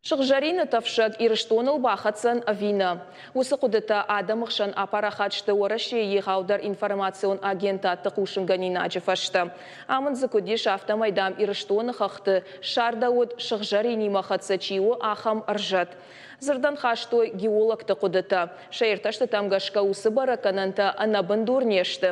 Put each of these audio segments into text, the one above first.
Сыгъзӕрины тӕфсӕг Ирыстоныл бахӕцдзӕн ӕви нӕ? Уыцы хъуыдытӕ адӕмы хсӕн апарахат сты Уӕрӕсейы егъаудӕр информацион агентадты хъусынгӕнинаджы фӕстӕ. Амынд дзы куыд ис, афтӕмӕй, дам, Ирыстоны хӕхты ссардӕуыд, сыгъзӕринимӕ хӕццӕ чи у, ахӕм ӕрзӕт. Дзырдӕн хастой геологты хъуыдытӕ. Сӕ иртӕстытӕм гӕсгӕ уыцы бӕрӕггӕнӕнтӕ ӕнӕбындур не сты.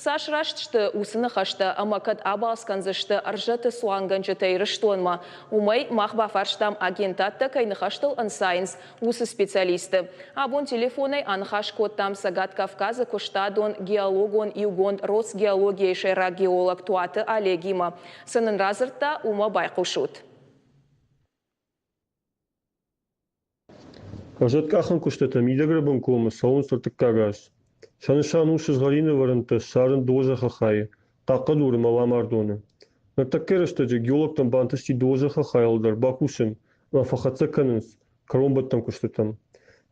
Цас раст сты уыцы ныхӕстӕ ӕмӕ кӕд абалц кӕндзысты ӕрзӕты цуангӕнджытӕ Ирыстонмӕ, уымӕй мах бафарстам, агентадтӕ кӕй ныхӕстыл ӕнцайынц, уыцы специалистты. Абон телефонӕй аныхас кодтам Цӕгат Кавказы куыстадон геологон иугонд Росгеология-йы сӕйраг геолог Туаты Олегимӕ. Цы нын радзырдта, уымӕ байхъусут. Ӕрзӕткъахӕн куыстытӕ Мидӕгрӕбын комы цӕуынц ӕртыккаг аз. Сӕ нысан у сызгъӕрин ӕвӕрӕнтӕ ссарын дыууӕ хайы, Хъахъхъӕдур ӕмӕ Ламардоны. Ныртӕккӕйы рӕстӕджы геологтӕн бантысти дыууӕ хайыл дӕр бакусын ӕмӕ фӕхӕццӕ кӕнынц кӕронбӕттӕн куыстытӕм.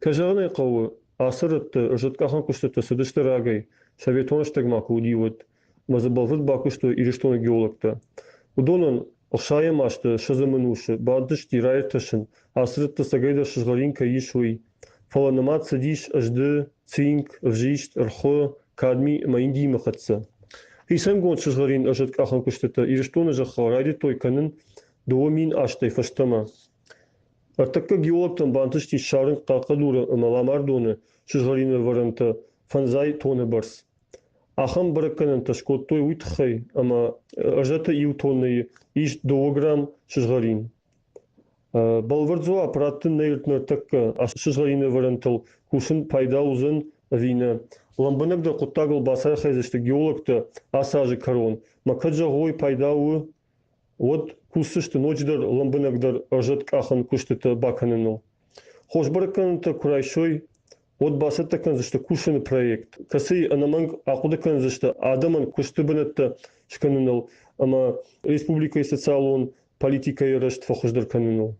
Кӕй зӕгъын ӕй хъӕуы, ацы рӕтты ӕрзӕткъахӕн куыстытӕ цыдысты рагӕй, советон рӕстӕгмӕ куы уыди, уӕд, ӕмӕ дзы бӕлвырд бакуыстой Ирыстоны геологтӕ. Уыдонӕн ӕхсайӕм азты ссӕдзӕм ӕнусы бантысти раиртасын, ацы рӕтты ӕцӕгӕйдӕр сызгъӕрин кӕй ис, уый. Фӕлӕ нымад цыдис ӕзды, цинк, ӕвзист, ӕрхуы, кадми ӕмӕ Индиимӕ хӕццӕ. Хицӕнгонд сызгъӕрин ӕрзӕткъахӕн куыстытӕ Ирыстоны зӕххыл райдыдтой кӕнын 2000 азтӕй фӕстӕмӕ. Ӕртӕккӕ геологтӕн бантысти ссарын Хъахъхъӕдуры ӕмӕ Ламардоны сызгъӕрин ӕвӕрӕнтӕ фӕндзай тонны бӕрц. Ахӕм бӕрӕггӕнӕнтӕ скодтой уый тыххӕй, ӕмӕ ӕрзӕты иу тоннӕйы ис дыууӕ грамм сызгъӕрин. Бӕлвырд дзуапп раттын нӕй ныртӕккӕ ацы сызгъӕрин ӕвӕрӕнтыл кусын пайда уыдзӕн ӕви нӕ. Лӕмбынӕгдӕр хъуыддагыл бацархайдзысты геологтӕ ацы азы кӕрон. Мӕ кӕд зӕгъой пайда у, уӕд кусдзысты ноджыдӕр лӕмбынӕгдӕр ӕрзӕткъахӕн куыстытӕ бакӕныныл. Хорз бӕрӕггӕнӕнтӕ куы райсой, уӕд бацӕттӕ кӕндзысты кусыны проект, кӕцыйы ӕнӕмӕнг ахъуыды кӕндзысты адӕмӕн куысты бынӕттӕ скӕныныл ӕмӕ республикӕйы социалон политикӕйы рӕзт фӕхуыздӕр кӕныныл.